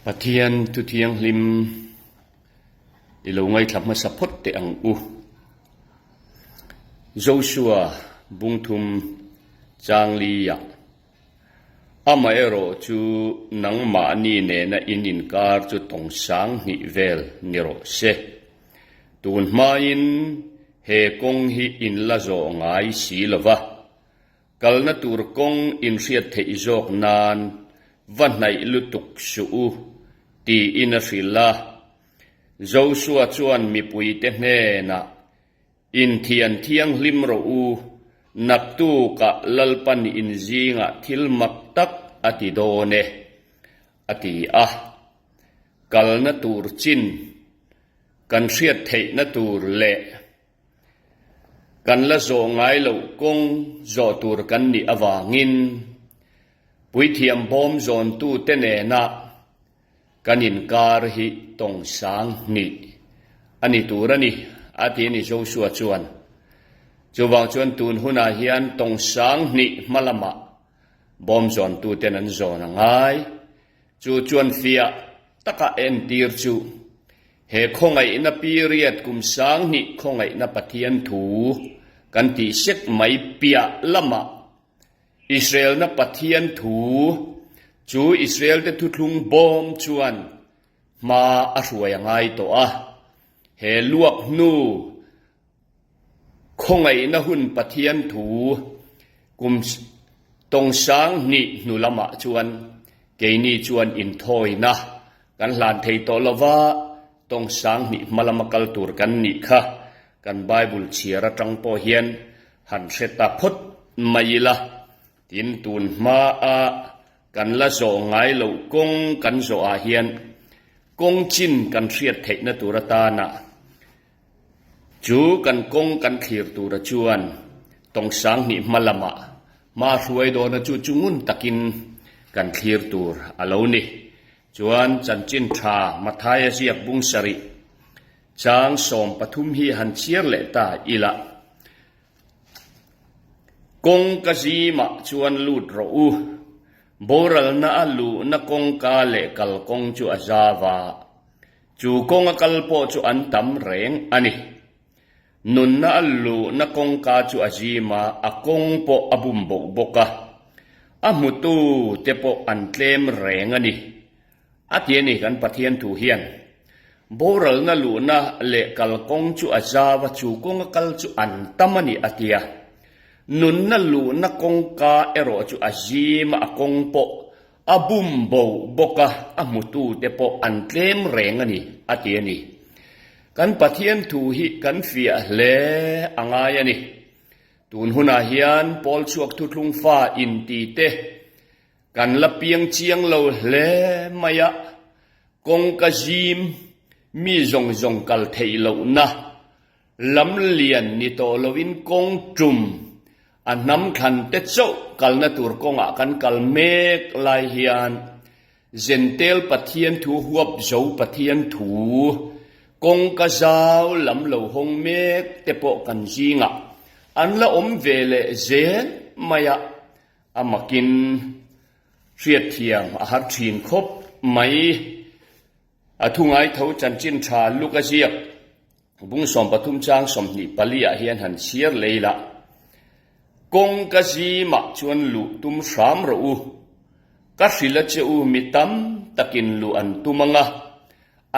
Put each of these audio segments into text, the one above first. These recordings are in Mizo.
Pathian thu thianghlim i lo ngaithla hmasa phawt teh ang u. Joshua bungthum changli-ah Amaherawh chu nangmahni nena in inkar chu tawng sang hnih vel ni rawh se. Tun hmain he kawng hi in la zawh ngai si lo va, kalna tur kawng in hriat theih zawk nan va hnaih lutuk suh u, tiin a hrilh a. Joshua chuan mipuite hnenah Inthian thianghlim rawh u, naktukah Lalpan in zingah thil mak tak a ti dawn e, a ti a. Kalna tur chin kan hriat theihna tur leh kan la zawh ngai loh kawng zawh tur kan nih avangin Puithiam bawm zawntute nena Kan inkar hi tawng sang hnih a ni tur a ni, a ti a ni Joshua chuan. Chuvang chuan tun hunah hian tawng sang hnih hma lamah bawm zawntuten an zawn a ngai. Chu chuan fiah taka entir chu he khawngaihna period kum sang hnih khawngaihna Pathian thu kan tih sek mai piah lamah Israelna Pathian thu chu Israelte thuthlung bawm chuan hma a hruai a ngai tawh a. He luak hnu khawngaihna hun Pathian thu kum tawng sang hnih hnu lamah chuan keini chuan inthawina kan hlan thei tawh lo va, tawng sang hnih hma lama kal tur kan nih kha kan Bible chhiar atang pawh hian Han hre ta phawt mai ila, tin tun hmaa kan la zawh ngai loh kawng kan zawhah hian kawng chin kan hriat theihna tur atana chu kan kawng kan thlir tura chuan tawngsang hnih hma lamah hma hruai dawna chu chu ngun takin kan thlir tur a lo ni. Chuan chanchin tha Mathaia ziak bung sarih Chang 13 hi han chhiar leh ta ila. Kawngka zimah chuan lut rawh u. Boralna a luhna kawngka leh kalkawng chu a zau a, chu kawnga kal pawh chu an tam reng a ni. Nunna a luhna kawngka chu a zim a, a kawng pawh a bum boh bawk a, a hmutu te pawh an tlem reng a ni. A ti a ni, kan Pathian thu hian boralna luhna leh kalkawng chu a zau a, chu kawnga kal chu an tam a ni a ti a. Nunna luhna kawngka erawh chu a zim a, a kawng pawh a bum bo bawk a, a hmutute pawh an tlem reng a ni a ti a ni. Kan Pathian thu hi kan fiah hle a ngai a ni. Tun hunah hian Paul chhuak thuthlung fa inti te, Kan la piang chiang lo hle mai a, kawngka zim mi zawng zawng kal theih lohna lam lian ni tawh loin kawng tum a hnam thlan te chauh kalna tur kawngah kan kal mek lai hian Zentel Pathian thu huap zo Pathian thu kawngka zau lam lo hawng mek te pawh kan zingah an la awm ve leh zel mai a. A makin hriatthiam a har thin khawp mai. A thu ngaitho chanchin tha luk a ziak bung 13 chang 24 ah hian han chhiar lei la. Kawngka zimah chuan luh tum hram rawh u. Ka hrilh a che u mi tam takin luh an tum ang a,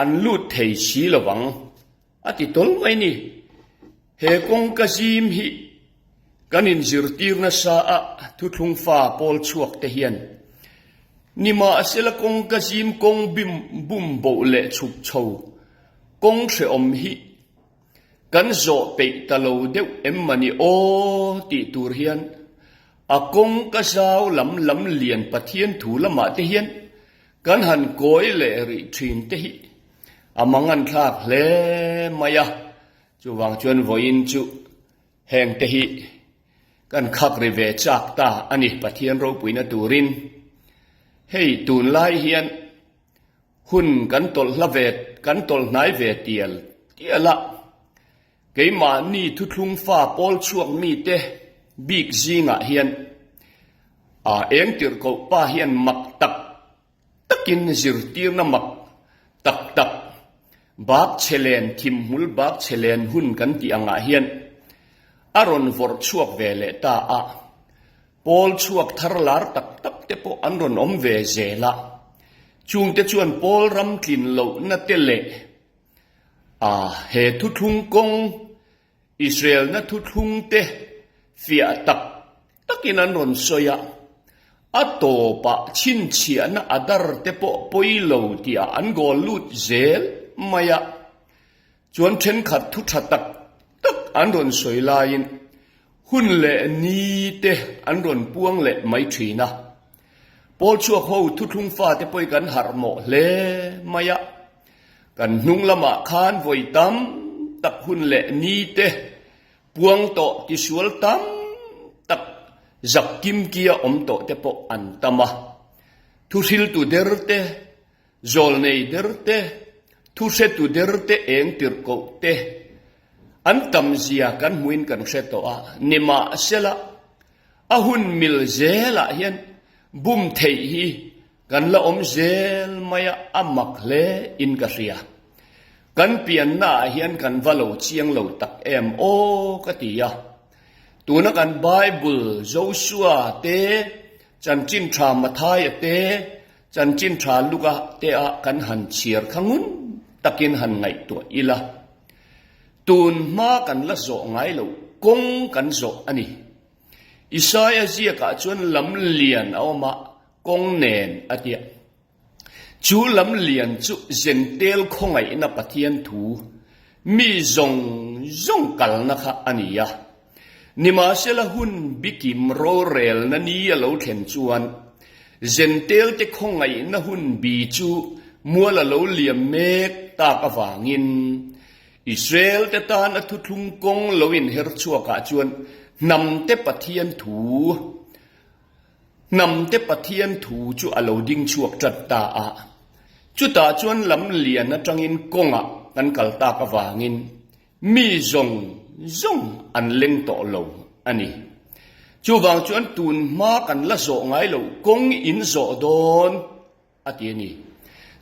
an lut thei si lo vang. A ti tawl mai ni. He kawngka zim hi kan inzirtir nasa a, thuthlung fa pawl chhuak te hian nimahsela kawngka zim kawng bim bum boh leh chhuk chho kawng hrehawm hi kan zawh peih ta lo deuh em mani aw tih tur hian a kawngka zau lam lam lian Pathian thu lamah te hian Kan han kawi leh rih thin te hi a mangan thlak hle mai a, chuvang chuan vawiin chu heng te hi kan khak ri ve chak ta a ni Pathian ropuina turin. Hei tunlai hian hun kan tawlh hla ve kan tawlh hnai ve tial tial a, keimahni thuthlung fa pawl chhuak mite bik zingah hian a eng tirhkoh pa hian mak tak. takin zirtirna mak tak tak bak chhe len thimhmul bak chhe len hun kan tih angah hian a rawn vawrh chhuak ve leh ta a. Pawl chhuak thar lar tak tak te pawh an rawn awm ve zel a, chungte chuan pawl ram tlin lohna te leh a he thuthlung kawng Israelna thuthlung te fiah tak takin an rawn sawi a, a tawpah chhinchhiahna a dar te pawh pawi lo tihah an goal lut zel mai a. Chuan thenkhat thu tha tak tak an rawn sawi laiin hun leh ni te an rawn puang leh mai thin a. Pawl chhuak ho thuthlung fate pawh hi kan harh mawh hle mai a. Kan hnung lamah khan vawi tam tak hun leh ni te puang tawh tisual tam tak zak kimkia awm tawh te pawh an tam a. Thuhriltu der te Zawlnei der te, thuhretu der te eng tirhkoh te an tam zia kan hmuin kan hre tawh a, nimahsela a hun mil zelah hian bum theih hi kan la awm zel mai a, a mak hle in ka hria. Kan pianna ah hian kan va lo chiang lo tak em aw ka ti a. Tuna kan Bible Joshua te, Chanchin Tha Mathaia te, Chanchin tha luka te ah kan han chhiar kha ngun takin han ngaihtuah ila, tun hma kan la zawh ngai lo kawng kan zawh a ni. Isaia ziakah chuan lam lian a awm a, kawng nen a tia. Chu lam lian chu Zentel khawngaihna Pathian thu mi zawng zawng kalna kha a ni a. Nimahsela hun bikim rorelna ni a lo thlen chuan Zentelte khawngaihna hun bi chu mual a lo liam mek tak avangin Israelte tan a thuthlung kawng lo inher chhuakah chuan hnamte Pathian thu hnamte Pathian thu chu a lo ding chhuak tat ta a. Chutah chuan lam lian atangin kawngah kan kal tak avangin Mi zawng zawng an leng tawh lo a ni. Chuvang chuan tun hma kan la zawh ngai lo kawng in zawh dawn a ti a ni.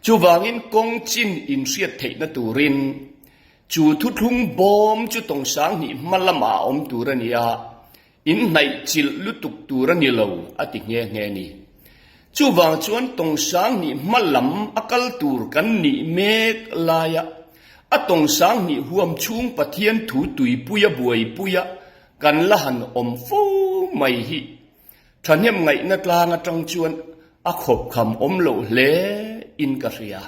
Chuvangin kawng chin in hriat theihna turin chu thuthlung bawm chu tawngsang hnih hma lamah a awm tur a ni a, In hnaih chilh lutuk tur a ni lo, a ti nghe nghe a ni. Chuvang chuan tawngsang hnih hma lam a kal tur kan nih mek laia a tawngsang hnih huam chhung Pathian thu tuipuia buaipuia kan la han awm fo mai hi thahnem ngaihna tlang atang chuan a khawpkham awm loh hle in ka hria.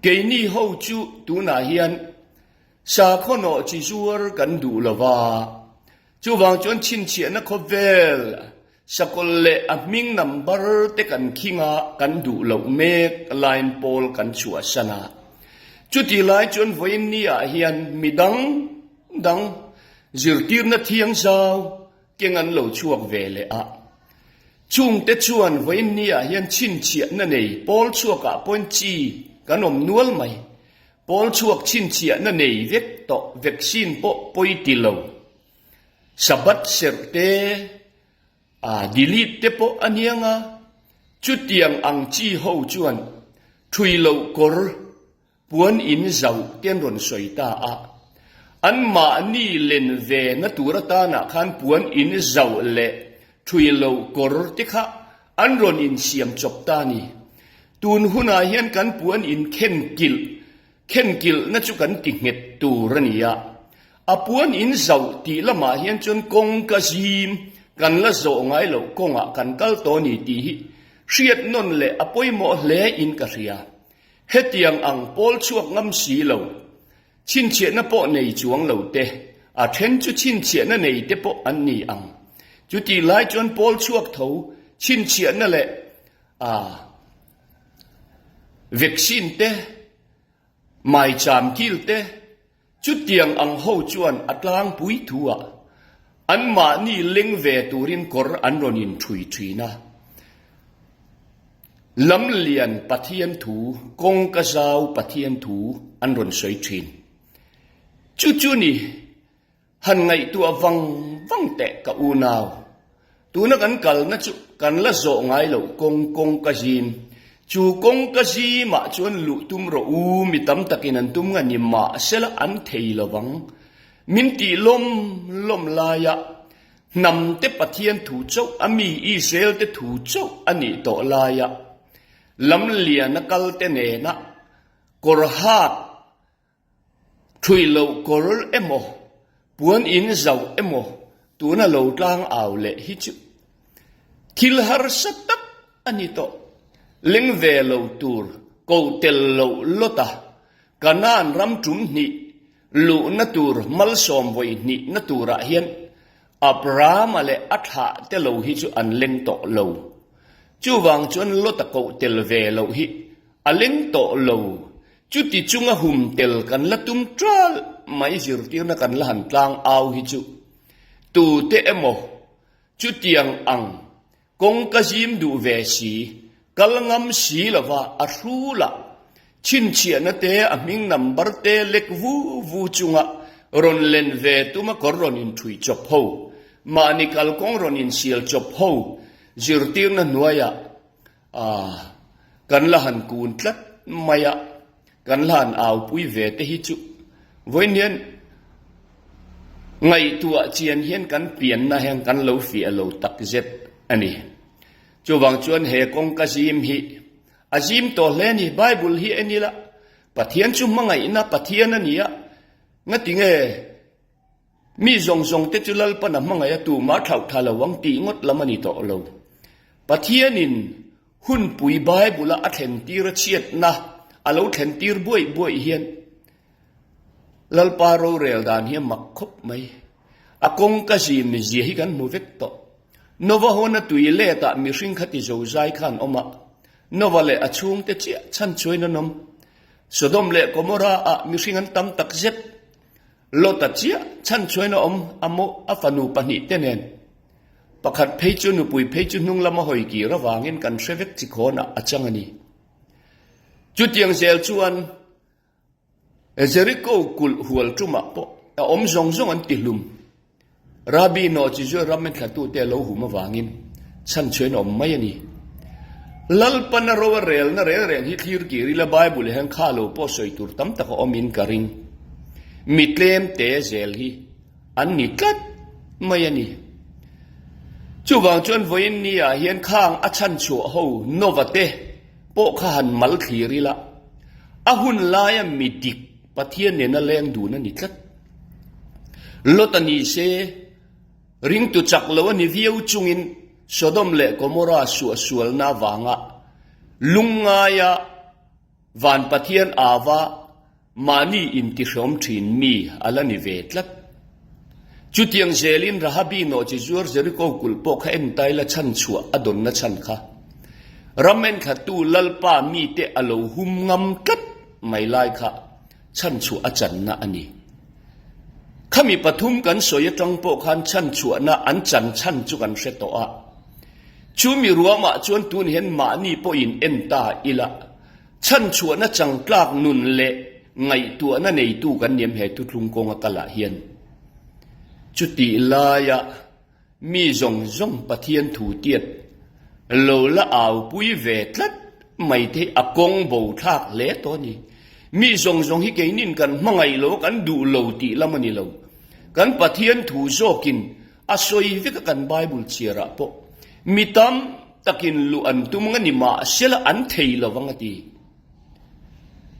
Keini ho chu tunah hian Sakhaw nawh chi zuar kan duh lo va, chuvang chuan chhinchhiahna khawvel sakawlh leh a hming number te kan khing a, kan duh loh mek line pawl kan chhuahsan a. Chuti lai chuan vawiin ni ah hian mi dang dang zirtirna thiang zau keng an lo chhuak ve leh a. Chungte chuan vawiin ni ah hian chhinchhiahna nei pawl chhuakah pawhin chi kan awm nual mai. Pawl chhuak chhinchhiahna nei vek tawh vaccine pawh pawi ti lo. Sabbath serh te, a delete te pawh a niang a, chutiang ang chi ho chuan thui loh kawr puan in zauh te an rawn sawi ta a. Anmahni len ve na tur atanah khan puan in zauh leh thui loh kawr te kha An rawn insiam chawp ta ni. Tun hunah hian kan puan inkhen kilh, khen kilhna chu kan ti nghet tur a ni a. A puan in zauh tih lamah hian chuan kawngka zim kan la zawh ngai loh kawngah kan kal tawh a ni tih hi hriat nawn leh a pawimawh hle in ka hria. Hetiang ang pawl chhuak ngam si lo. Chhinchhiahna pawh nei chuang lo te, a then chu chhinchhiahna nei te pawh an ni ang. Chutih lai chuan pawl chhuak tho chhinchhiahna leh a vaccine te, maicham kil te, chutiang ang ho chuan a tlangpui thu ah anmahni leng ve turin kawr an rawn inthui thin a. Lamlian Pathian thu, kawngka zau Pathian thu an rawn sawi thin. Chu chu ni, han ngaihtuah vang vang teh ka unau. Tuna kan kalna chu kan la zawh ngai loh kawng kawngka zim. Chu kawngka zimah chuan luh tum rawh u, mi tam takin an tum nga ni mahsela an thei lovang. Min tih lawm lawm laia hnamte Pathian thu chauh a mi Israel te thu chauh a nih tawh laia lamliana kalte nena kawr hak Ṭhui loh kawr emaw, puan in zauh emaw tuna lo tlang au leh hi chu thil harsa tak a ni tawh. Leng ve lo tur koh tel loh lawt a, Kanaan ram ṭum hnih luhna tur malsawm vawi hnihna turah hian Abrahama leh a thlah te lo hi chu an leng tawh lo. Chuvang chuan Lota koh tel ve loh hi a leng tawh lo. Chuti chunga hum tel kan la tum ṭal mai zirtirna kan la han tlang au hi chu tute emaw chutiang ang kawngka zim duh ve si, kal ngam si lova a hrulah chhinchhiahna te a hming number te lek vu vu chunga rawn len ve tuma kawr rawn inṭhui chawp ho, mahni kalkawng rawn insial chawp ho zirtirna hnuaiah A, kan la han kun tlat mai a, kan la han aupui ve te hi chu vawiin hian ngaihtuah chian hian kan pianna hian kan lo fiah lo tak zet a ni. Chuvang chuan he kawngka zim hi a zim tawh hle a ni. Bible hi en ila Pathian chu hmangaihna Pathian a ni a, ngatinge Mi zawng zawng te chu Lalpan a hmangaih a tumah thlauh tha lo ang tih ngawt lam a ni tawh lo. Pathianin hunpui Bible-a a thlentir a chhiatna a lo thlentir buaih buaih hian Lalpa rorel dan hi a mak khawp mai. A kawngka zim zia hi kan hmu vek tawh. Nova hawna tui letah mihring kha ti zozai khan awm a, Nova leh a chhungte chiah chhan chuain an awm. Sodom leh Gomorrah-ah mihring an tam tak zet. Lota chiah chhan chuan a awm a maw a fanu pahnihte nen. Pakhat phei chu nupui phei chu hnung lama hawi kir avangin kan hre vek chi khawnah a chang a ni. Chutiang zel chuan Jericho kulh hual tumah pawh a awm zawng zawng an ti hlum. Rabbi nawh chi chu ram thlatute a lo hum avangin chhanchhuain a awm mai a ni. Lalpana ro a relna reng reng hi thlir kir ila Bible hian kha lo pawh sawi tur tam tak a awmin ka ring. Mi tlem te zel hi an ni tlat mai a ni. Chuvang chuan vawiin ni ah hian khang a chhanchhuah ho Nova te pawh kha han mal thlir ila a hun laia mi dik Pathian nena leng dun a ni tlat. Lot a ni se, ringtu chak lo a ni viau chungin Sodom leh Gomorrah suahsualna avanga lungngaia van Pathian ava mahni intihrawm thin mi a la ni ve tlat. Chutiang zelin Rahabi nawhchi zuar Jeriko kulh pawh kha entaila chhanchhuah a dawnna chhan kha ram enthlattu Lalpa mite a lo hum ngam tlat mai lai kha chhanchhuah a channa a ni. Khami pathum kan sawi atang pawh khan chhanchhuahna an chan chhan chu kan hre tawh a. Chumi ruamah chuan tun hian mahni pawhin en ta ila, chhanchhuahna changtlak nun leh ngaihtuahna neitu kan niam he thuthlung kawnga kalah hian. Chutih laia Mi zawng zawng Pathian thu tiat lo la aupui ve tlat mai te hi a kawng bo thlak hle tawh a ni. Mi zawng zawng hi keinin kan hmangaih lo a, kan duh lo tih lam a ni lo. Kan Pathian thu zawkin a sawi vek a kan Bible chhiarah pawh mi tam takin luh an tum ang a ni mahsela an thei lo vang a ti.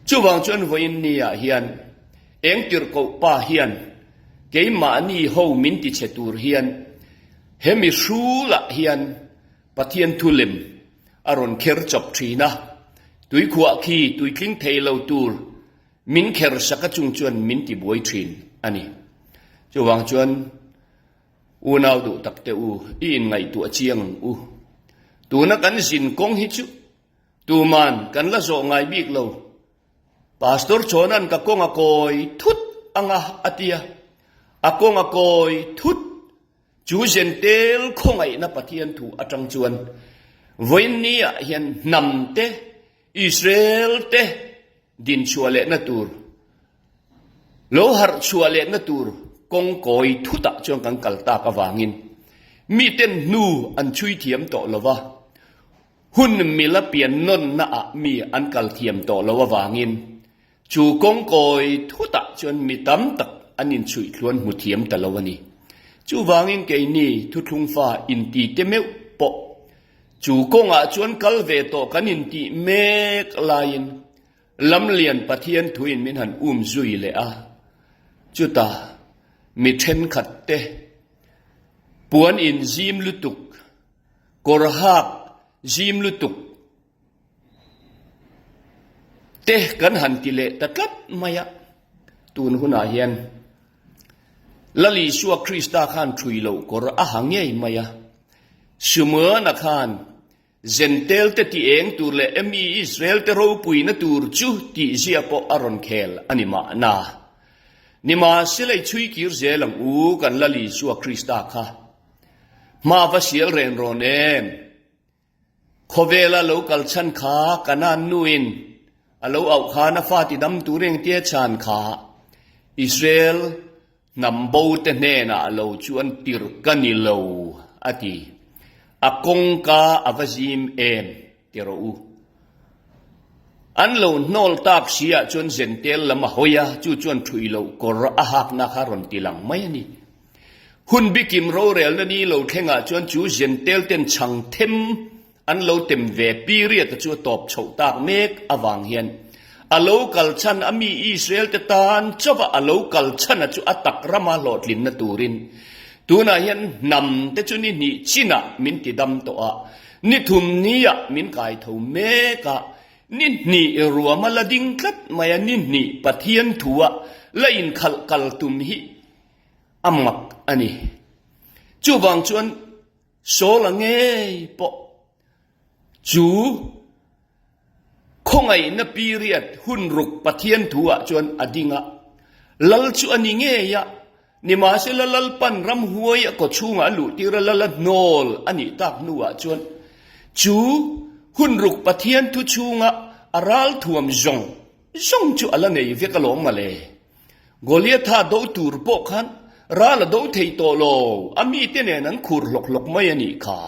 Chuvang chuan vawiin ni ah hian eng tirhkoh pa hian Keimahni ho min ti chhe tur hian hemi hrulah hian Pathian thu lem a rawn kher chawp thin a, tuikhuah khi tuitling thei lo tur min kher sak a chung chuan min ti buai thin a ni. Chuvang chuan unau duh tak te u, i inngaihtuah chiang ang u. Tuna kan zin kawng hi chu tuman kan la zawh ngai bik lo. Pastor Chawna'n ka kawng a kawi thut anga a ti a, a kawng a kawi thut chu Zentel khawngaihna Pathian thu atang chuan vawiin ah hian hnam te, Israel te dinchhuah lehna tur, lo harh chhuah lehna tur kawng kawi thutah chuan kan kal tak avangin miten hnu an chhui thiam tawh lova. Hun mila pian nawnna ah mi an kal thiam tawh lo avangin chu kawng kawi thutah chuan mi tam tak an inchhuih thluan hmu thiam ta lo a ni. Chuvangin keini thuthlung fa inti te meuh pawh chu kawngah chuan kal ve tawh kan intih mek laiin Lamlian Pathian thuin min han um zui leh a, chutah mi thenkhat te puan inzim lutuk, Kawr hak zim lutuk te kan han ti leh ta tlat mai a, tun hunah hian Lal Isua Krista khan thui loh kawr a ha ngei mai a, Simeona khan Zentel te ti eng tur leh mi Israel te ropuina tur chu tih zia pawh a rawn khel a ni mahna. Nimahsela i chhui kir zel ang u kan Lal Isua Krista kha. Hma va sial ren rawn em? Khawvela lo kal chhan kha Kanaan nuin a lo auh khan a fa tidam tur engtia chhan kha Israel hnam bo te hnenah lo chuan tirh ka ni lo a ti. A kawngka a va zim em ti rawh u. An lo hnawl tak si ah chuan Zentel lam a hawi a, chu chuan ṭhui loh kawr a hakna kha rawn ti lang mai a ni. Hun bikim rorelna ni lo thlengah chuan chu Zentel ten chhang them an lo tem ve period a chu a tawp chhoh tak mek avang hian a lo kal chhan a mi Israel te tan chauha a lo kal chhan a chu a tak rama hlawhtlinna turin tunah hian hnam te chu ni hnih chinah min ti dam tawh a, ni thum niah min kai tho mek a, ni hnih ruama la ding tlat mai a, ni hnih Pathian thua la inkhalh kal tum hi a mak a ni. Chuvang chuan Saul-a ngei pawh chu khawngaihna period hun ruk Pathian thu-ah chuan a ding a, Lal chu a ni ngei a, nimahsela Lalpan ramhuai a kawchhungah a luhtir a, Lal a hnawl a nih tak hnuah chuan chu hun ruk Pathian thu chhunga a ralthuam zawng zawng chu a la nei vek alawm mawle. Goliatha do tur pawh khan ral a do thei tawh lo, a mite nen an khur hlawk hlawk mai a nih kha.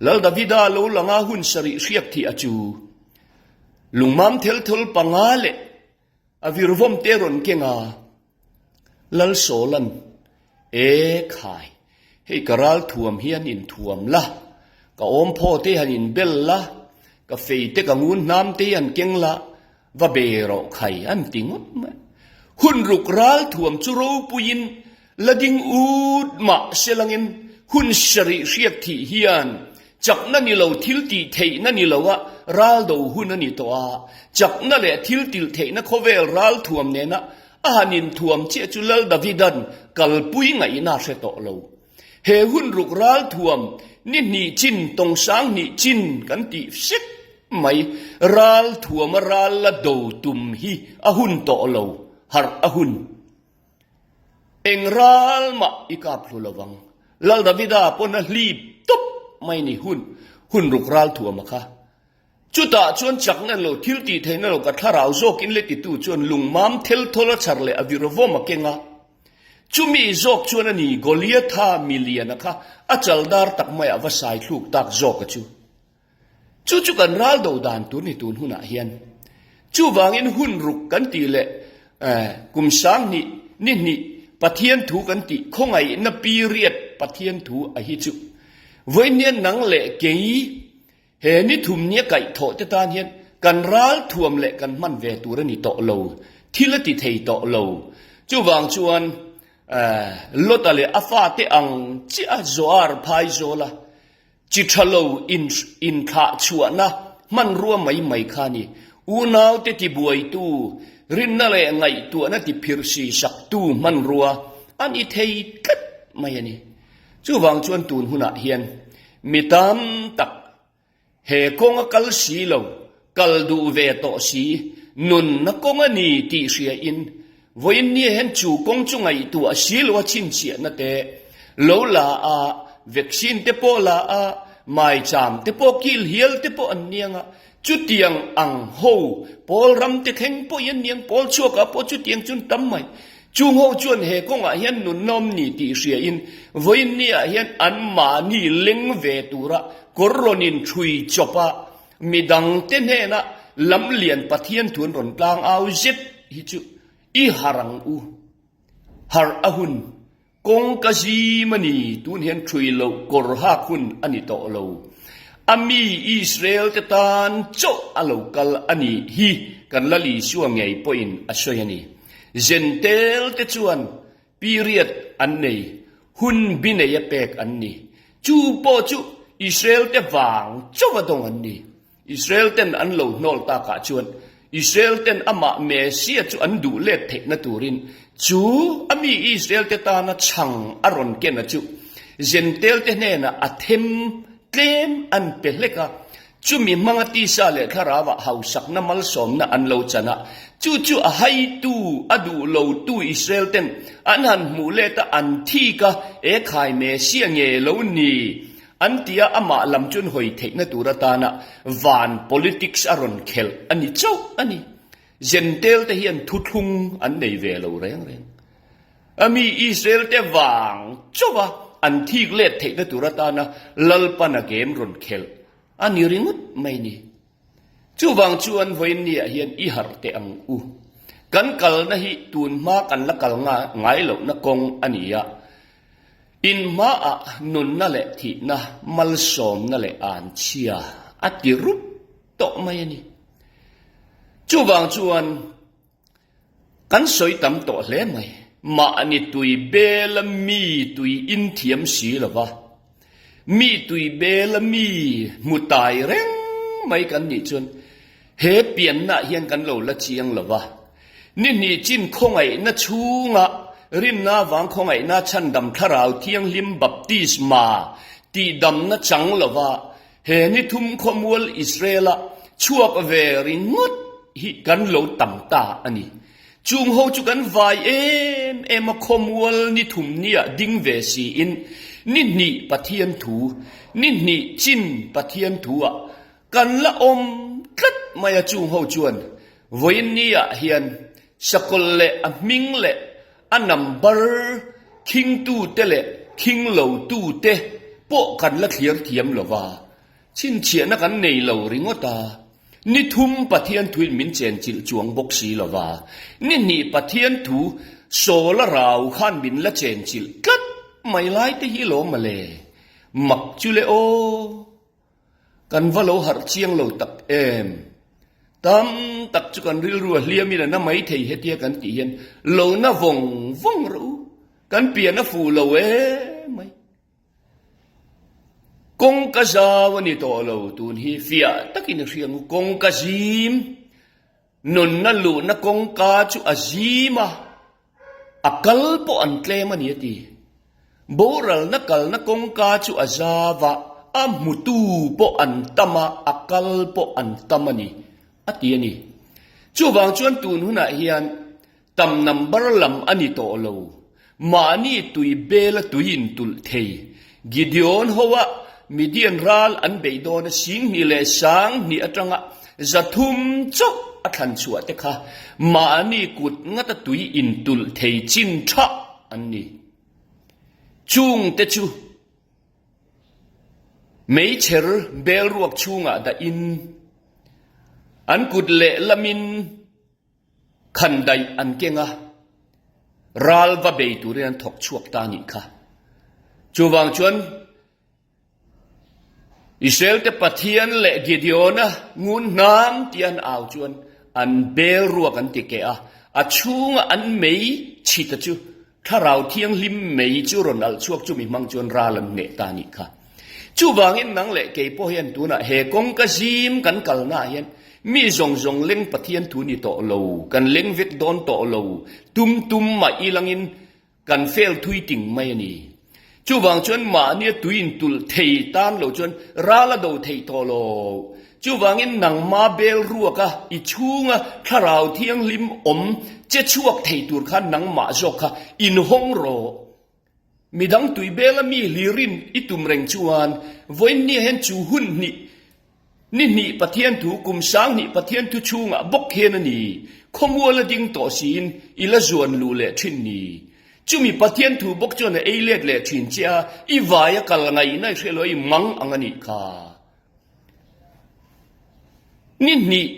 Lal Davida lo langa hun sarih hriak thih a chu. Lungmam thel thawl panga leh a virvawm te rawn keng a, Lal Sawlan, E khai, hei ka ral thuam hi an inthuam la, ka awmphaw te han inbel la, ka fei te ka ngun hnam te hi han keng la, Va be rawh khai an ti ngawt mai. Hun ruk ral thuam chu ropuiin la ding ut mah se langin hun sarih hriak thih hian chakna ni lo thil tih theihna ni lo a ral do hun a ni tawh a, chakna leh thil tilh theihna khawvel ral thuam nena a han inthuam chiah chu Lal Davidan kalpui ngaihna a hre tawh lo. He hun ruk ral thuam ni hnih chin tawng sang hnih chin kan tih sek mai. Ral thuama ral la do tum hi a hun tawh lo, harh a hun. Eng ral mah i kap hlu lovang. Lal Davida pawn a hlip tawp mai ni hun hun ruk ral thuama kha. Chutah chuan chakna lo, thil tih theihna lo ka thlarau zawkin le titu chuan lungmam thel thawl a chhar leh a vir vawm a keng a. Chumi zawk chuan a ni Goliatha miliana kha a chaldar tak maiah va sai thluk tak zawk a chu. Chu chu kan ral do dan tur ni tun hunah hian. Chuvangin hun ruk kan tih leh kum 2000 ni hnih Pathian thu kan tih khawngaihna period Pathian thu a hi chu vawiin nang leh kei He ni thum nia kaihthawh te tan hian kan ral thuam leh kan hman ve tur a ni tawh lo, thil a ti thei tawh lo. Chuvang chuan Lota leh a fate ang chiah a Zoar phai zawla chi tha lo inthlah chhuahna hmanrua mai mai kha a ni. Unaute tibuaitu, rinna leh ngaihtuahna tiphirsi saktu hmanrua a ni thei tlat mai a ni. Chuvang chuan tun hunah hian Mi tam tak he kawnga kal si lo, kal duh ve tawh si, nunna kawng a ni tih hriain vawiin nia hian chu kawng chu ngaihtuah si lo a chhinchhiahna te lo la a, vaccine te pawh la a, maicham te pawh kil hial te pawh an niang a, chutiang ang ho pawl ram te thleng pawhin an niang, pawl chhuakah pawh chutiang chu an tam mai. Chung ho chuan he kawngah hian nunna awm ni tih hriain vawiin niah hian anmahni leng ve tura kawr rawn inṭhui chawp a, midangte hnena lamlian Pathian thu an rawn tlang au zet hi chu i harh ang u. Harh a hun Kawngka zim a ni, tun hian ṭhui loh kawr hak hun a ni tawh lo. A mi Israel te tan chauh a lo kal a nih hi kan Lal Isua ngei pawhin a sawi a ni. Zentel te chuan period an nei, hun bi nei a pek an ni. Chu pawh chu Israel te vang chauh a dawng an ni. Israel ten an lo hnawl takah chuan Israel ten amah Messiah chu an duh let theihna turin chu a mi Israel te tana chhang a rawn ken a chu Jentail te hnenah a them tlem an pe hlek a, chumi hmanga tisa leh thlarauah hausakna malsawmna an lo chan a, chu chu a haitu a duh lotu Israel ten an han hmuh let a an thik a, Ekhai Messiah nge lo ni? An ti a, amah lam chuan hawi theihna tur atana van politics a rawn khelh a ni chauh a ni. Jentail te hian thuthlung an nei ve lo reng reng. A mi Israel te vang chauh a an thik let theihna tur atana Lalpana game rawn khelh a ni ringawt mai ni. Chuvang chuan vawiinniah hian i harh teh ang u. Kan kalna hi tun hma kan la kal ngai lohna kawng a ni a. In hmaah nunna leh thihna, malsawmna leh anchhia a ti rup tawh mai a ni. Chuvang chuan Kan sawi tam tawh hle mai. Mahni tui bela mi tui in thiam si lo va, mi tui bela mi hmu tai reng mai kan nih chuan he piannaah hian kan lo la chiang lo va. Ni hnih chin khawngaihna chhunga rinna avang khawngaihna chhandam thlarau thianghlim baptisma tihdamna chang lo va, He ni thum khawmual Israel-a chhuak ve ringawt hi kan lo tam ta a ni. Chung ho chu kan vai em em a khawmual ni thum nia ding ve siin ni hnih Pathian thu, ni hnih chin Pathian thu-ah kan la awm tlat mai a chung ho chuan vawiin nia hian sakawlh leh a hming leh A number khingtute leh khing lotute pawh kan la thliar thiam lo va, chhinchhiahna kan nei lo ringawt a. Ni thum Pathian thuin min chenchilh chuang bawk si lo va, ni hnih Pathian thu Sawla rau khan min la chenchilh tlat mai lai te hi lawm mawle. Mak chu le aw. Kan va lo harh chiang lo tak em? Tam tak chu kan rilru a hliamin a na mai thei hetia kan tih hian lo na vawng vawng rawh u, kan pian a fuh lo em mai. Kawngka zau a ni tawh lo tun hi fiah takin i hria ngu kawngka zim, nunna luhna kawngka chu a zim a. A kal pawh an tlem a ni a ti. Boralna kalna kawngka chu a zau a, a hmutu pawh an tam a, a kal pawh an tam a ni, a ti a ni. Chuvang chuan tun hunah hian tam number lam a ni tawh lo. Mahni tui bela tui intulh thei. Gideon hoa Midian ral an beih dawn a 2000 leh 2000 atanga 300 chauh a thlan chhuah te kha mahni kut ngata tui intulh thei chin tha an ni. Chung te chu meichher bel ruak chhungah dahin an kut lehlamin Khan daih an keng a, ral va bei turin an thawk chhuak ta nih kha. Chuvang chuan Israel te Pathian leh Gideona ngun hnam tia an au chuan an bel ruak an ti keh a, a chhunga an mei chhita chu Thlarau Thianghlim mei chu rawn alh chhuak chumi hmang chuan ral an hneh ta nih kha. Chuvangin nang leh kei pawh hian tunah he kawngka zim kan kalnaah hian mi zawng zawng leng Pathian thu ni tawh lo, kan leng vek dawn tawh lo, tum tum mah ilangin kan fel thui ting mai a ni. Chuvang chuan mahnia tui intulh thei tan lo chuan ral a do theih tawh lo. Chuvangin nangma bel ruaka i chhunga Thlarau Thianghlim awm che chhuak thei tur khan nangmah zawk kha inhawng rawh. Midang tui bela mi hlirin i tum reng chuan vawiinnia hian chu hun hnih, ni hnih Pathian thu, kum 2000 Pathian thu chhungah bawk hian a ni. Khawmual a ding tawh siin i la zuan luh leh thin ni. Chumi Pathian thu bawk chuan a ei let leh thin che a, i vai a kal ngaihna i hre lo a, i mang ang a nih kha. Ni hnih,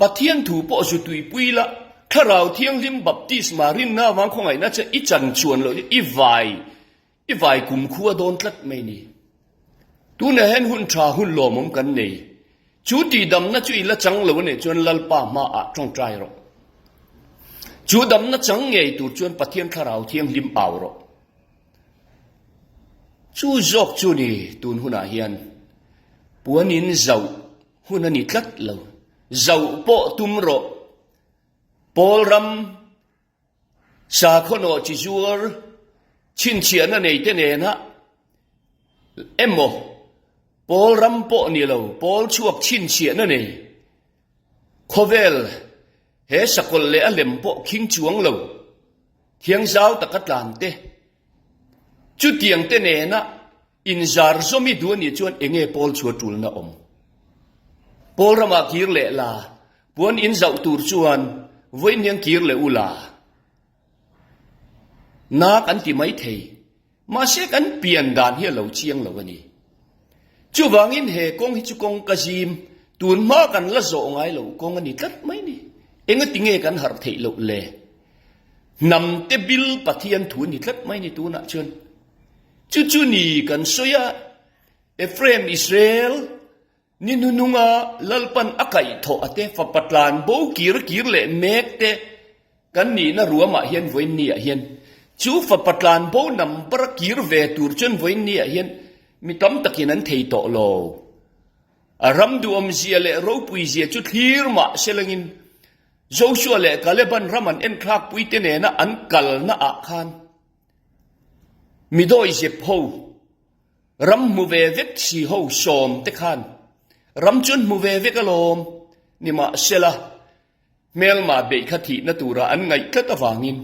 Pathian thu pawh zu tuipui la, Thlarau Thianghlim baptisma rinna avang khawngaihna che i chan chuan loh i vai I vai kumkhua dawn tlat mai ni. Tunah hian hun tha hun lawmawm kan nei. Chu tihdamna chu i la chang lo a nih chuan Lalpa hmaah tawngtai rawh. Chu damna chang ngei tur chuan Pathian Thlarau Thianghlim au rawh. Chu zawk chu ni tun hunah hian puanin zauh hun a ni tlat lo. Zauh pawh tum rawh. Pawl ram Sakhaw nawh chi zuar chhinchhiahna neite nena emaw pawl ram pawh ni lo, pawl chhuak chhinchhiahna nei khawvel he sakawlh leh a lem pawh khing chuang lo thiangzau taka tlan te, chutiang te nena Inzar zawm i duh a nih chuan enge pawl chhuah tulna awm? Pawl ramah kir leh la, puan in zauh tur chuan vawiin kir leh u la. Na kan ti mai thei, mahse kan pian dan hi a lo chiang lo a ni. Chuvangin he kawng hi chu kawng ka zim, tun hma kan la zawh ngai loh kawng a ni tlat mai ni. Engati nge kan harh theih loh le? Hnam te bil Pathian thu a ni tlat mai ni tunah chuan. Chu chu ni kan sawi a, Ephraim Israel ni hnununga Lalpan a kaihthawh a te, fapa tlan bo kir kir leh mek te kan nihna ruamah hian vawiin ni ah hian chu fapa tlan bo number a kir ve tur chuan vawiin ni ah hian mi tam takin an thei tawh lo. A ram duhawmzia leh ropuizia chu thlir mah selangin Joshua leh Kaleban ram an enthlakpui te nena an kalna ah khan Mi dawihzep ho, ram hmu ve vek si ho sawm te khan ram chu an hmu ve vek alawm. Nimahsela, hmelma beih kha thihna tura an ngaih tlat avangin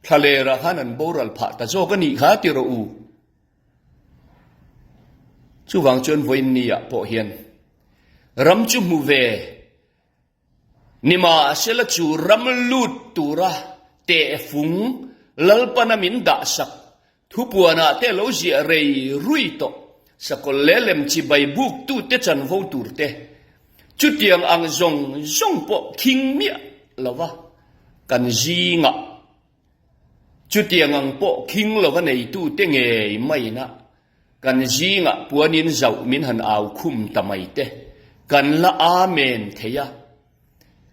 thlalerah khan an boral phah ta zawk a nih kha ti rawh u. Chuvang chuan vawiin ni-ah pawh hian ram chu hmu ve Nimahsela chu ram lut tura tehfung Lalpana min dahsak thupuanah te lo ziah rei rui tawh sakawlh leh lem chibai buktute chanvo turte chutiang ang zawng zawng pawh khing miah lova kan zingah chutiang ang pawh khing lova neitute ngei maina Kan zingah puanin zauh min han au khum ta mai te, kan la Amen thei a.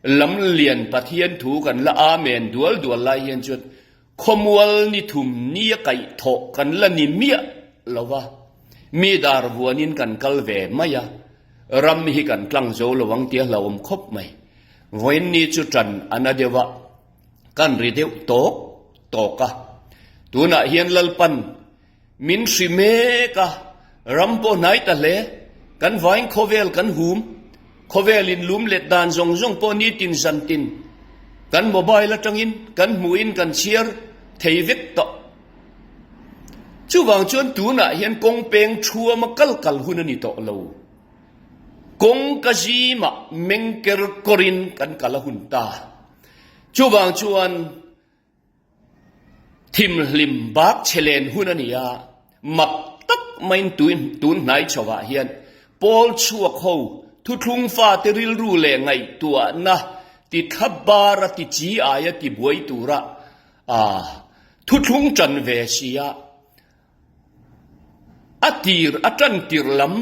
Lam lian Pathian thu kan la Amen dual dual lai hian chuan khawmual ni thum nia kaih thawh kan la ni miah lo va, mi dar vuanin kan kal ve mai a, ram hi kan tlang zo lo ang tia hlauhawm khawp mai. Vawiin ni chu tan a na deuh a, kan ri deuh tawk tawk a. Tunah hian Lalpan Min hri mek a, ram pawh hnai ta hle. Kan vain khawvel kan hum. Khawvel in lum let dan zawng zawng pawh nitin zan tin kan mobile atangin kan hmuhin kan chhiar thei vek tawh. Chuvang chuan tunah hian kawng peng thuama kal kal hun a ni tawh lo. Kawng ka zimah meng ker kawrin kan kal a hun ta. Chuvang chuan. Thimhlim bak chhe len hun a ni a, mak tak maiin tun hnai chhovah hian pawl chhuak ho thuthlung fate rilru leh ngaihtuahna ti thla bar a ti chi aia ti buai tura thuthlung tan ve si a, a tir a tan tirh lam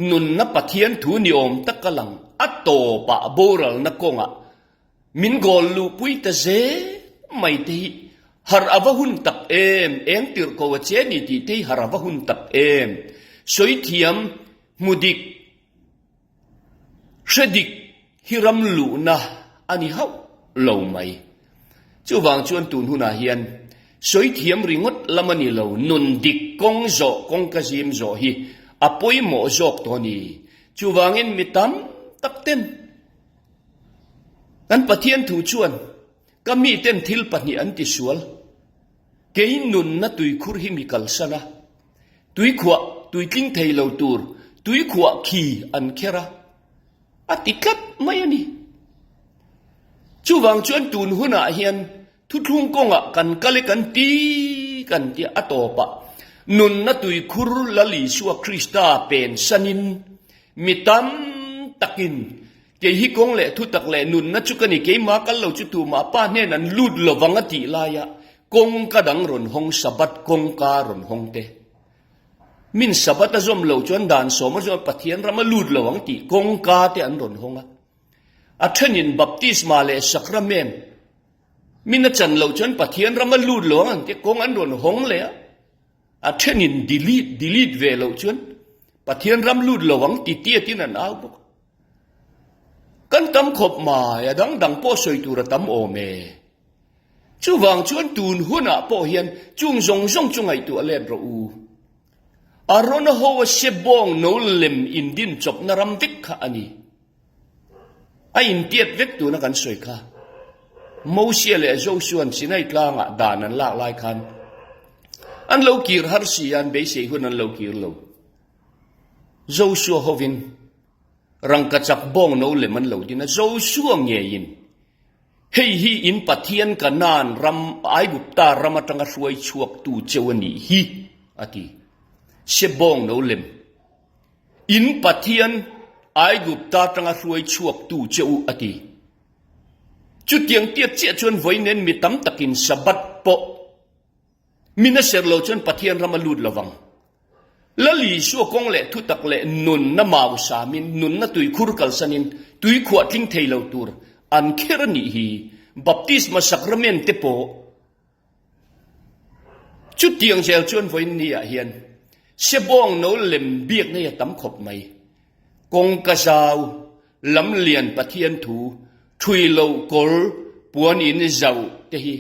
nunna Pathian thu ni awm taka lang a tawpah boralna kawngah Min goal luhpui ta zel mai te hi har a va hun tak em, eng tirh ko a che ni tih te hi har a va hun tak em. Sawi thiam, hmu dik, hre dik hi ram luhna a ni hauh lo mai. Chuvang chuan tun hunah hian sawi thiam ringawt lam a ni lo, nun dik kawng zawh, kawngka zim zawh hi a pawimawh zawk tawh a ni. Chuvangin mi tam tak ten Kan Pathian thu chuan ka miten thil pahnih an ti sual, kei nunna tuikhur hi mi kalsan a, tuikhuah tuitling thei lo tur tuikhuah khi an kher a, a ti tlat mai a ni. Chuvang chuan tun hunah hian thuthlung kawngah kan kal e kan ti kan tia a tawpah nunna tuikhur Lal Isua Krista pensanin mi tam takin kei hi kawng leh thutak leh nunna chu ka ni keimah kal lo chu tumah pa hnen an lut lovang a tih laia kawngka dang rawn hawng Sabbath kawngka rawn hawng te. Min Sabbath a zawm lo chuan dan sawm a zawm Pathian ram a lut lo ang tih kawngka te an rawn hawng a. A thenin baptisma leh sakramen min a chan loh chuan Pathian ram a lut lo ang an tia kawng an rawn hawng leh a. A thenin delete delete ve loh chuan Pathian ram lut lo ang ti tiatin an au bawk. Kan tam khawp mai, a dang dang pawh sawi tur a tam awm e. Chuvang chuan tun hunah pawh hian chung zawng zawng chu ngaihtuah let rawh u. Arona ho a se bawng no lem indin chawpna ram vek kha a ni. A intiat vek tuna kan sawi kha. Mosia leh Josua'n Sinai tlangah dan an lak lai khan an lo kir har si a, an beisei hun an lo kir lo. Josua hovin rangkachak bawng no lem an lo din a, Josua ngeiin Hei hi in Pathian Kanaan ram, Aigupta ram atanga hruai chhuaktu cheu a nih hi, a ti. Sebawng no lem. In Pathian Aigupta atanga hruai chhuaktu cheu, a ti. Chutiang tiat chiah chuan vawiin mi tam takin Sabbath pawh Min a ser lo chuan Pathian ram a lut lovang. Lal Isua kawng leh thutak leh nunna mau samin, nunna tuikhur kalsanin tuikhuah tling thei lo tur an kher a nih hi. Baptisma sacrament te pawh chutiang zel chuan vawiin ni ah hian sebawng no lem biak nei a tam khawp mai. Kawngka zau, lam lian Pathian thu, thui lo kawr, puan in zauh te hi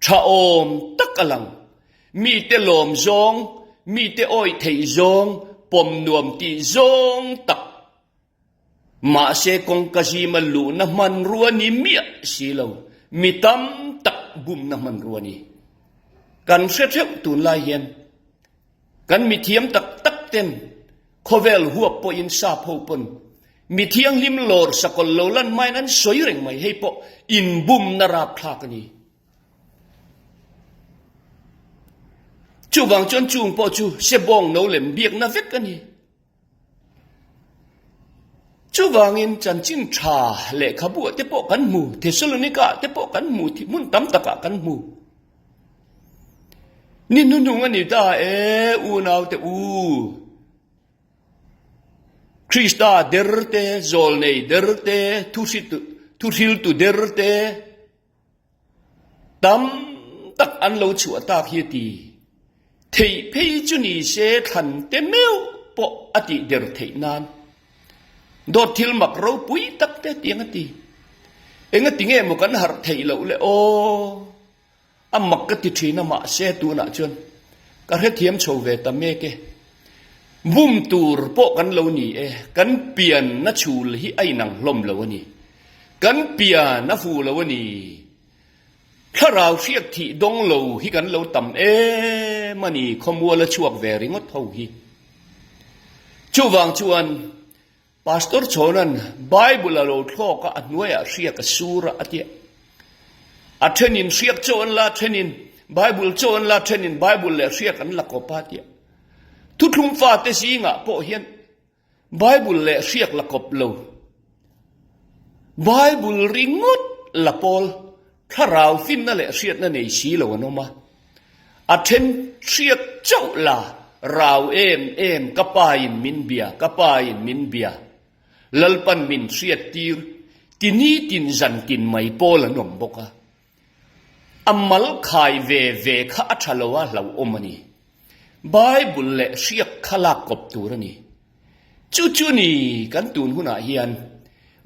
Tha awm tak a lang. Mite lawm zawng, mite awih theih zawng, pawm nuam tih zawng tak. Mahse kawngka zima luhna hmanrua ni miah si lo, mi tam tak bumna hmanrua ni. Kan hre theuh tunlai hian kan mithiam tak tak ten khawvel huap pawhin sap ho pawn mi thianghlim lawr sakawlh lo lan hmain an sawi reng mai hei pawh inbumna rapthlak a ni. Chuvang chuan chung pawh chu sebawng no lem biakna vek a ni. Chuvangin chanchin tha lehkhabuah te pawh kan hmu, Thesalonika te pawh kan hmu, hmun tam takah kan hmu. Ni hnuhnung a ni ta e, unau te u. Krista der te, zawlnei der te, thuhriltu der te, Tam tak an lo chhuah tak hi a ti. Theih phei chu ni se thlan te meuh pawh a tih der theih nan. Dawt thil mak ropui tak te tiang a ti. Engati nge maw kan harh theih loh le aw. A mak ka ti thin a mahse tunah chuan ka hrethiam chho ve ta mek e. Bum tur pawh kan lo ni e, kan pianna chhul hi a inang hlawm lo a ni. Kan pian a fu lo a ni. Thlarau hriat thih dawng lo hi kan lo tam em a ni, khawmual a chhuak ve ringawt ho hi. Chuvang chuan Pastor Chhawna'n Bible a lo thlawk a, a hnuaiah hriak a sur a, a ti a. A thenin hriak chaw an la, a thenin Bible chaw an la, a thenin Bible leh hriak an la kawp a, a ti a. Thuthlung fate zingah pawh hian Bible leh hriak la kawp lo, Bible ringawt la pawl, thlarau finna leh hriatna nei si lo an awm a. A then hriat chauh la, rau em em ka pa in min bia, ka pa in min bia. Lalpan min hriat tir, ti nitin zan tin mai pawl an awm bawk a. A mal khai ve ve kha a tha lo a hlauhawm a ni. Bible leh hriak kha lak kawp tur a ni. Chu chu ni kan tun hunah hian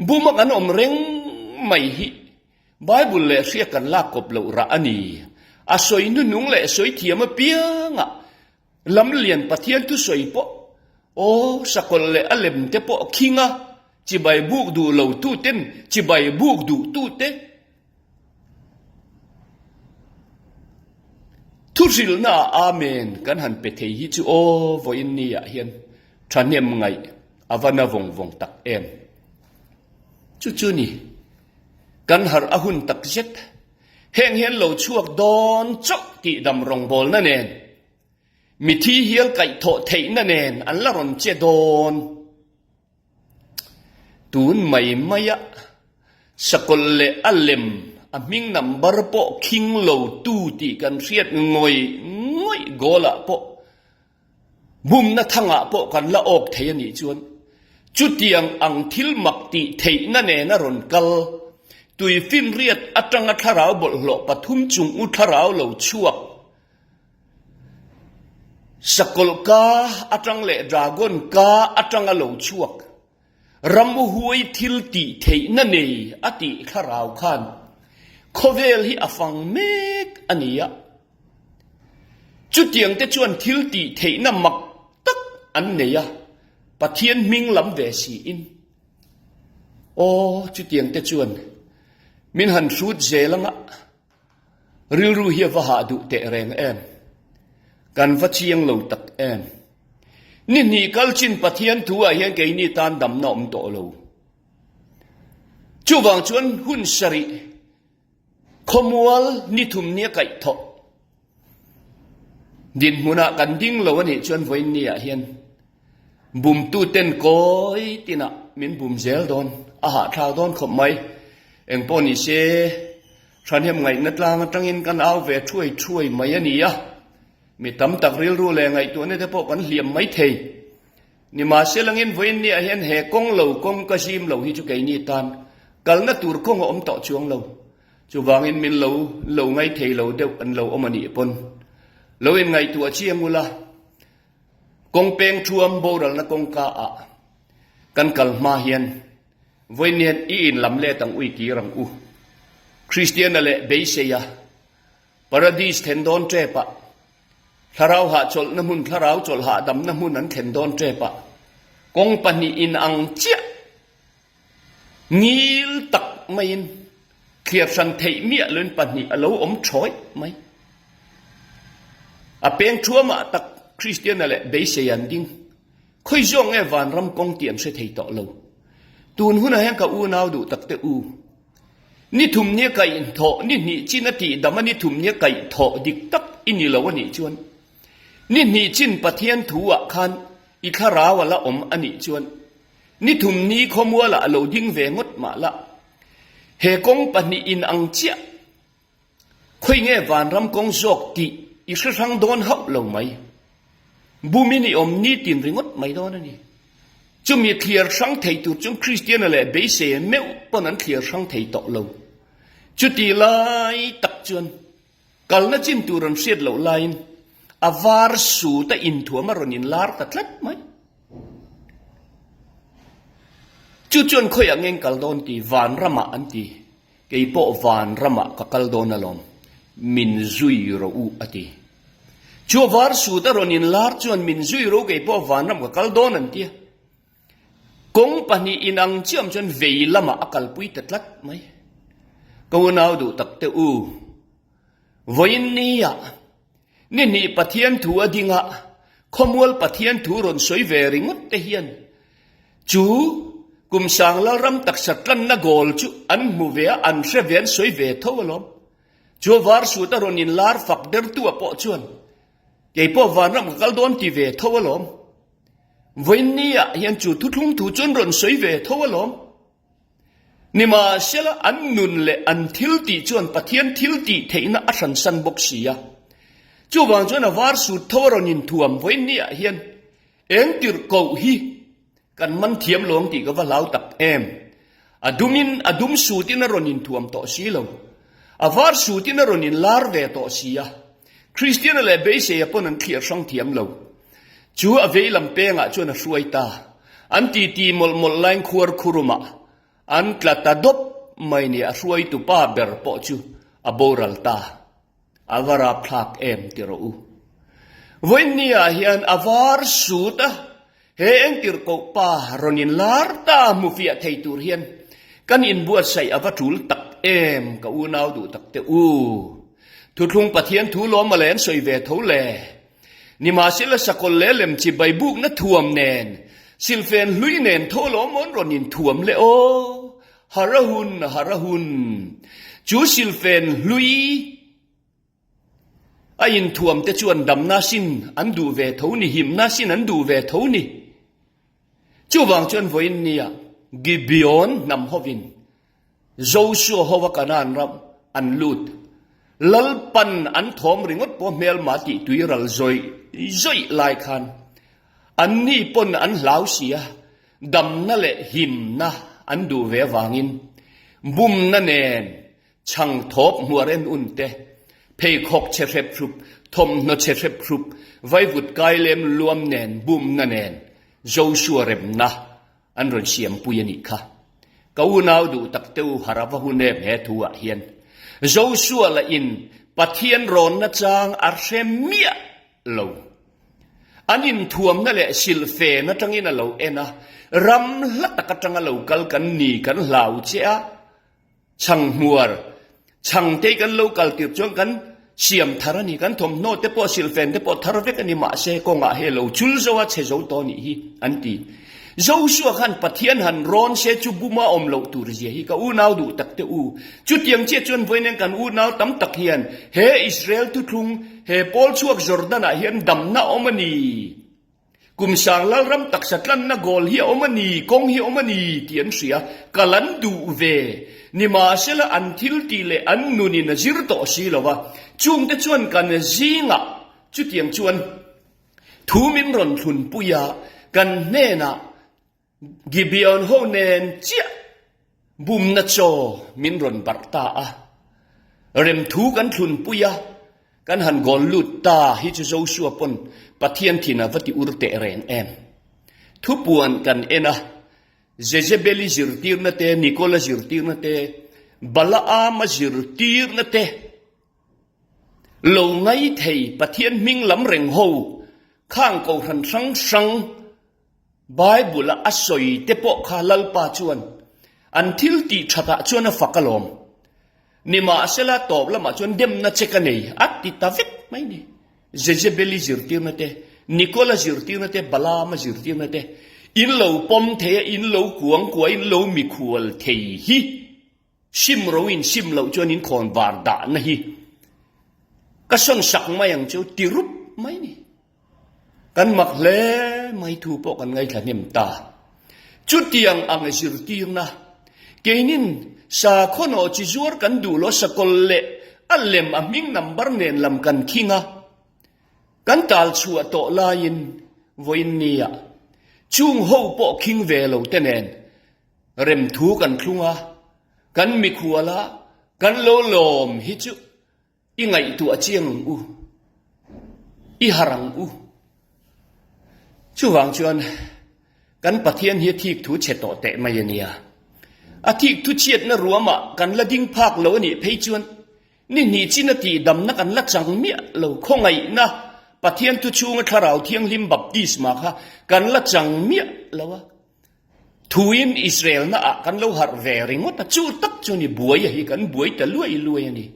buma kan awm reng mai hi Bible leh hria kan lak kawp loh rah a ni. A sawi hnuhnung leh sawi thiam apiangah lamlian Pathian thusawi pawh aw sakawlh leh a lem te pawh khing a, chibai buk duh lo tuten chibai buk duh tute thuhrilhna ah Amen kan han pe thei hi chu aw vawiin ni ah hian thahnem ngaih a va na vawng vawng tak em. Chu chu ni. Kan harh a hun tak zet. Heng hian lo chhuak dawn chauh tih dam rawngbawlna nen, mithi hial kaihthawh theihna nen an la rawn che dawn. Tun mai maia sakawlh leh a lem a hming number pawh khing lo tu tih kan hriat ngawih ngawih goal ah pawh Bumna thangah pawh kan la awk thei a nih chuan chutiang ang thil mak tih theihna nena rawn kal tuifinriat atanga thlarau bawlhhlawh pathum chung u thlarau lo chhuak sakawlh ka atang leh dragon ka atanga lo chhuak ramhuai thil tih theihna nei a tih thlarau khan khawvel hi a fang mek a ni a. Chutiang te chuan thil tih theihna mak tak an nei a, Pathian hming lam ve siin. Aw, chutiang te chuan min han hrut zel anga rilru hi a va hah duh teh reng em? Kan va chiang lo tak em? Ni hnih kal chin Pathian thu ah hian keini tan damna awm tawh lo. Chuvang chuan hun sarih Khawmual ni thum nia kaih thawh dinhmunah kan ding lo a nih chuan vawiin niah hian bumtuten kawi tinah min bum zel dawn, a hahthlak dawn khawp mai. Engpawh ni se, Thahnem ngaihna tlang atangin kan au ve thuai thuai mai a ni a, mi tam tak rilru leh ngaihtuahna te pawh kan hliam mai thei. Nimahselangin vawiin niah hian he kawng lo kawng ka zim lo hi chu keini tan kalna tur kawng a awm tawh chuang lo. Chuvangin min lo lo ngaithei lo deuh an lo awm a nih pawn lo in ngaihtuah chiang ula, kawng peng thuam boralna kawngka ah kan kal hma hian vawiin hian i in lam let ang u i kir ang u. Kristiana leh beiseia Paradis thlen dawn tep ah Thlarau hahchawlhna hmun, thlarau chawlh hahdamna hmun an thlen dawn tep a, kawng pahnihin ang chiah ngil tak maiin thliar hran theih miah loin pahnih a lo awm thawi mai. A peng thuamah tak Kristiana leh beisei an ding. Khawi zawk nge vanram kawng tih an hre thei tawh lo. Tun hunah hian ka unau duh takte u. Ni thum nia kaihthawh, ni hnih chin a tih dam a ni thum nia kaihthawh dik tak i ni lo a nih chuan, ni hnih chin Pathian thu ah khan i thlarau a la awm a nih chuan, ni thum ni khawmual ah a lo ding ve ngawt mah la. He kawng pahnih in ang chiah. Khawi nge vanram kawng zawk tih i hre hrang dawn hauh lo mai. Bumin i awm nitin ringawt mai dawn a ni. Chumi thliar hrang thei tur chuan Kristiana leh beisei meuh pawn an thliar hrang thei tawh lo. Chuti lai tak chuan kalna chin tur an hriat loh laiin a var sut a inthuam a rawn inlar ta tlat mai. Chu chuan khawiah nge kal dawn ti vanramah an ti. Kei pawh van ramah ka kal dawn alawm, min zui rawh u a ti. Chu a var sut a rawn inlar chuan min zui rawh u kei pawh van ram ka kal dawn an tia. Kawng pahnih inang chiam chuan vei lamah a kalpui ta tlat mai. Ka unau duh tak te u, vawiin nia Ni hnih Pathian thu a ding a, khawmual Pathian thu rawn sawi ve ringawt te hian chu kum sang Lalram taksa tlanna goal chu an hmu ve a, an hre ve, an sawi ve tho alawm. Chu a var sut a rawn inlar fak dertu a pawh chuan kei pawh vanram ka kal dawn ti ve tho alawm. Vawiin ah hian chu thuthlung thu chu an rawn sawi ve tho alawm. Nimahsela, an nun leh an thil tih chuan Pathian thil tih theihna a hransan bawk si a. Chuvang chuan a var sut tho a rawn inthuam vawiin niah hian eng tirhkoh hi kan man thiam lo ang tih ka va hlau tak em. A dumin a dum sutin a rawn inthuam tawh si lo. A var sutin a rawn inlar ve tawh si a. Kristiana leh beiseia pawn an thliar hrang thiam lo. Chu a vei lam pengah chuan a hruai ta. An titi mawlh mawlh laiin khuar khurumah an tla ta dawp mai ni a hruaitu pa ber pawh chu a boral ta. A va rapthlak em ti rawh u. Vawiinniah hian a var sut a, He engtirhkoh pa rawn inlar ta hmu fiah thei tur hian kan inbuatsaih a va tul tak em ka unau duh tak te u. Thuthlung Pathian thu lawm a le an sawi ve tho le. Nimahsela sakawlh leh lem chi baibukna thuam nen silfen hlui nen tho lawm an rawn inthuam le aw. Harh a hun, harh a hun. Chu silfen hlui a inthuam te chuan damna sin an duh ve tho ni, himna sin an duh ve tho ni. Chuvang chuan vawiin nia Gibeon hnam hovin Joshua hova Kanaan ram an lut. Lalpan an thawm ringawt pawh hmelma tih tui ral zawih zawih lai khan anni pawn an hlau si a, damna leh himna an duh ve avangin bumna nen chhang thawp hmuar en un te, pheikhawk chhe hrep hrup, thawmhnaw chhe hrep hrup, vaivut kai lem luam nen bumna nen Joshua remna An rawn siampui a nih kha. Ka unau duh tak te u harh ava hun em he thu ah hian. Joshua lah in Pathian rawnna chang a hre miah lo. An inthuamna leh silhfen atangin a lo en a, ram hla tak atanga lo kal kan ni kan hlau che a, Chhanghmuar, Chhangtei kan lo kal tir chuan kan siam thar a ni, kan thawmhnaw te pawh silhfen te pawh thar vek a ni, mahse kawngah hei lo chul zo a chhe zo tawh nih hi an ti. Joshua khan Pathian han rawn se chu buma awm loh tur zia hi ka unau duh tak te u. Chutiang chiah chuan vawiin kan unau tam tak hian he Israel thuthlung, he pawl chhuak Jordan ah hian damna awm a ni. Kum sang Lalram taksa tlanna goal hi a awm a ni, kawng hi a awm a ni tih an hria. Kal an duh ve. Nimahsela an thil tih leh an nunin a zir tawh si lo va. Chungte chuan kan zingah chutiang chuan thu min rawn thlunpui a, kan hnenah Gibeon ho nen chiah bumna chaw min rawn barh ta a, remthu kan thlunpui a, kan han goal lut ta hi chu Joshua pawn Pathian thin a va ti ur teh reng em. Thupuan kan en a, Jezebeli zirtirna te, Nikola zirtirna te, Balaama zirtirna te lo ngai thei Pathian hming lam reng ho khang kohhran hrang hrang Bible-a a sawi te pawh kha Lalpa chuan an thil tih thatah chuan a fak alawm. Nimahsela tawp lamah chuan demna che ka nei a ti ta vek mai ni. Jezebeli zirtirna te, Nikola zirtirna te, Balaama zirtirna te, in lo pawm thei a, in lo kuang kuah a, in lo mikhual thei hi sim ro in sim loh chuan in khawn var dahna hi ka sawn sak mai ang chu ti rup mai ni. Kan mak hle mai thu pawh kan ngaithla hnem ta. Chutiang ang zirtirna, keinin sakhaw nawh chi zuar kan duh lo sakawl leh a lem a hming number nen lam kan khing a, kan tal chhuah tawh laiin vawiin nia chung ho pawh khing ve lo te nen remthu kan thlung a, kan mikhual a, kan lo lawm hi chu I ngaihtuah chiang ang u, i harh ang u. Chuvang chuan kan Pathian hi a thik thu chhe tawh teh mai a nia. A thik thu chhiatna ruamah kan la ding phak lo a nih phei chuan ni hnih chin a tihdamna kan la chang miah lo. Khawngaihna Pathian thu chhunga Thlarau Thianghlim baptisma kha kan la chang miah lo a. Thuin Israel na ah kan lo harh ve ringawt a, chu tak chu ni buai a hi kan buai ta luai luai a ni.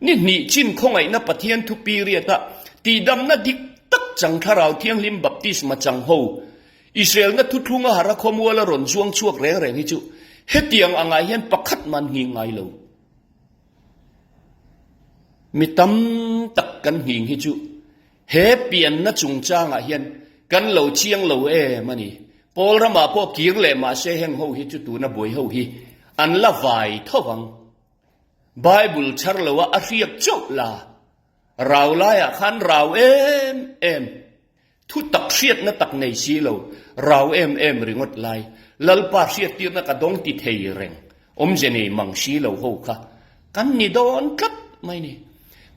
Ni hnih chin khawngaihna Pathian thu period a tihdamna dik tak chang Thlarau Thianghlim baptisma chang ho Israel na thuthlung a harh a khawmual a rawn zuang chhuak reng reng hi chu hetiang angah hian pakhat man nghing ngai lo. Mi tam tak kan nghing hi chu He pianna chungchangah hian kan lo chiang lo em a ni. Pawl ramah pawh kir leh mahse heng ho hi chu tuna buai ho hi an la vai tho vang. Bible chhar loa a hriak chauh la. Rau laiah khan rau em em. Thu tak hriatna tak nei si lo, rau em em ringawt lai, Lalpa hriattirna ka dawng ti thei reng, awmze nei mang si lo ho kha kan ni dawn tlat mai ni.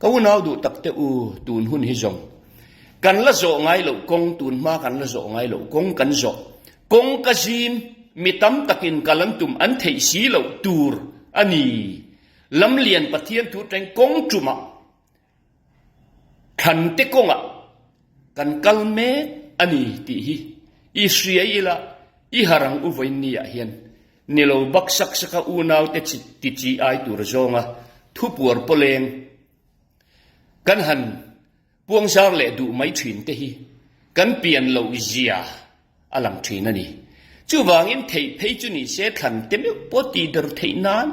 Ka unau duh tak te u, tun hun hi zawng kan la zawh ngai loh kawng, tun hma kan la zawh ngai loh kawng kan zawh, kawng ka zim, mi tam takin kal an tum an theih si loh tur a ni. Lamlian Pathian thu teng kawng tumah Thlante kawngah kan kal mek a ni tih hi i hria ila i har ang u vawiinniah hian ni lo bak sak saka unaute chi ti chi ai tur zawnga thupuar pawleng kan han puangzar leh duh mai thin te hi kan pian loh zia a lang thin a ni. Chuvangin theih phei chu ni se thlan te meuh pawh ti der theih nan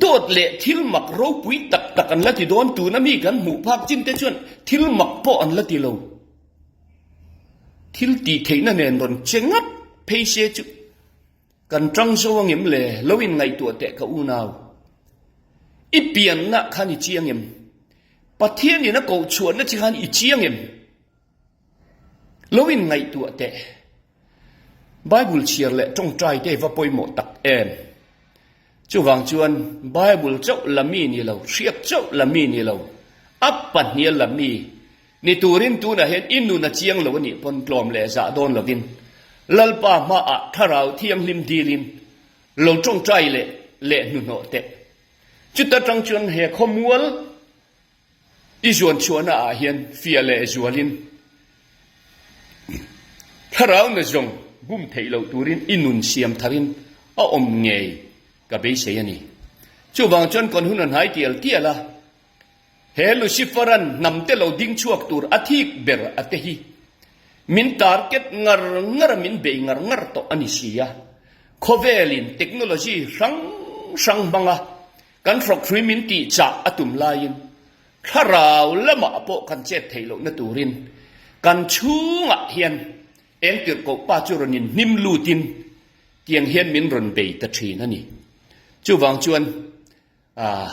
dawt leh thil mak ropui tak tak an la ti dawn. Tuna mi kan hmuh phak chin te chuan thil mak pawh an la ti lo. Thil tih theihna nen rawn che ngat phei se chu Kan tang zo angem le? Lo in ngaihtuah teh ka unau. I pianna khan i chiang em? Pathian in a koh chhuahna che khan i chiang em? Lo in ngaihtuah teh. Bible chhiar leh tawngtai te va pawimawh tak em? Chuvang chuan Bible chauh la mi ni lo, hriak chauh la mi ni lo, a pahnia la mi Ni turin tunah hian i nun a chiang lo a nih pawn tlawm leh zah dawn lovin Lalpa hmaah Thlarau Thianghlim dilin lo tawngtai leh leh hnuhnawh teh. Chuta tang chuan he khawmual i zuan chhuahna ah hian fiah leh zualin Thlarau na zawng bum theih loh turin i nun siam tharin a awm ngei ka beisei a ni. Chuvang chuan kan hun a hnai tial tial a. He Lucifer-a'n hnamte lo ding chhuak tur a thik ber a te hi min target ngar ngar a min bei ngar ngar tawh a ni si a. Khawvelin technology hrang hrang hmanga kan hrawkhrui min tih chah a tum laiin thlarau lamah pawh kan chet theih lohna turin kan chhungah hian eng tirhkoh pa chu rawn inhnim lutin tiang hian min rawn bei ta thin a ni. Chuvang chuan Ah,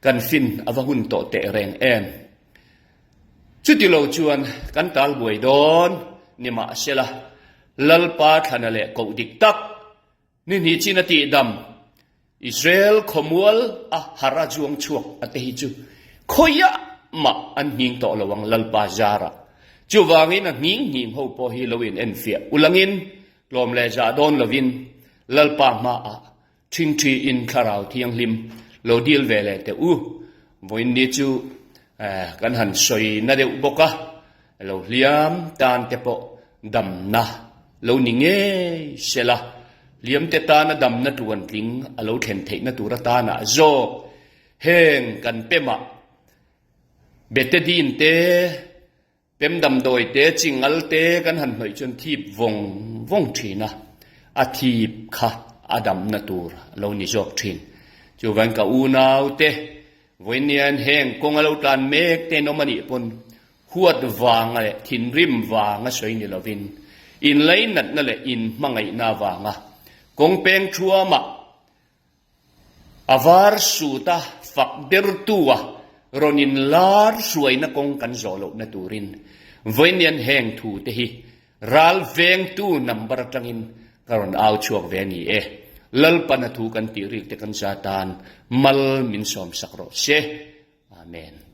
kan fin a va hun tawh teh reng em. Chuti lo chuan kan tal buai dawn ni mahsela, Lalpa thlana leh koh dik tak ni hnih chin a tihdam Israel khawmual a har a zuang chhuak a te hi chu khawiah mah an nghing tawh lo ang Lalpa zarah. Chuvangin a nghing nghing ho pawh hi lo in enfiah ulangin tlawm leh zah dawn lovin Lalpa hmaah Ṭhingṭhiin Thlarau Thianghlim lo dil ve leh teh u. Vawiin ni chu kan han sawi na deuh bawk a, lo hliam tan te pawh damna lo ni ngei se la, hliam te tana damna tuantling a lo thlen theihna tur atanah zawk heng kan pemah Betadine te, Pem damdawi te, chingal te kan han hnawih chuan thip vawng vawng thin a, a thip kha a damna tur a lo ni zawk thin. Chuvan ka unau te, vawiin heng kawng a lo tlan mek te an awm a nih pawn huat vanga leh thinrim vanga sawi ni lovin inlainatna leh inhmangaihna avanga kawng peng thuamah A var suta fak dertua rawn inlar hruaina kawng kan zawh lohna turin vawiin heng thu te hi ral vengtu number atangin ka rawn au chhuak ve a ni e. Lalpana thu kan tih rik te kan za tan mal min sawmsak rawh se. Amen.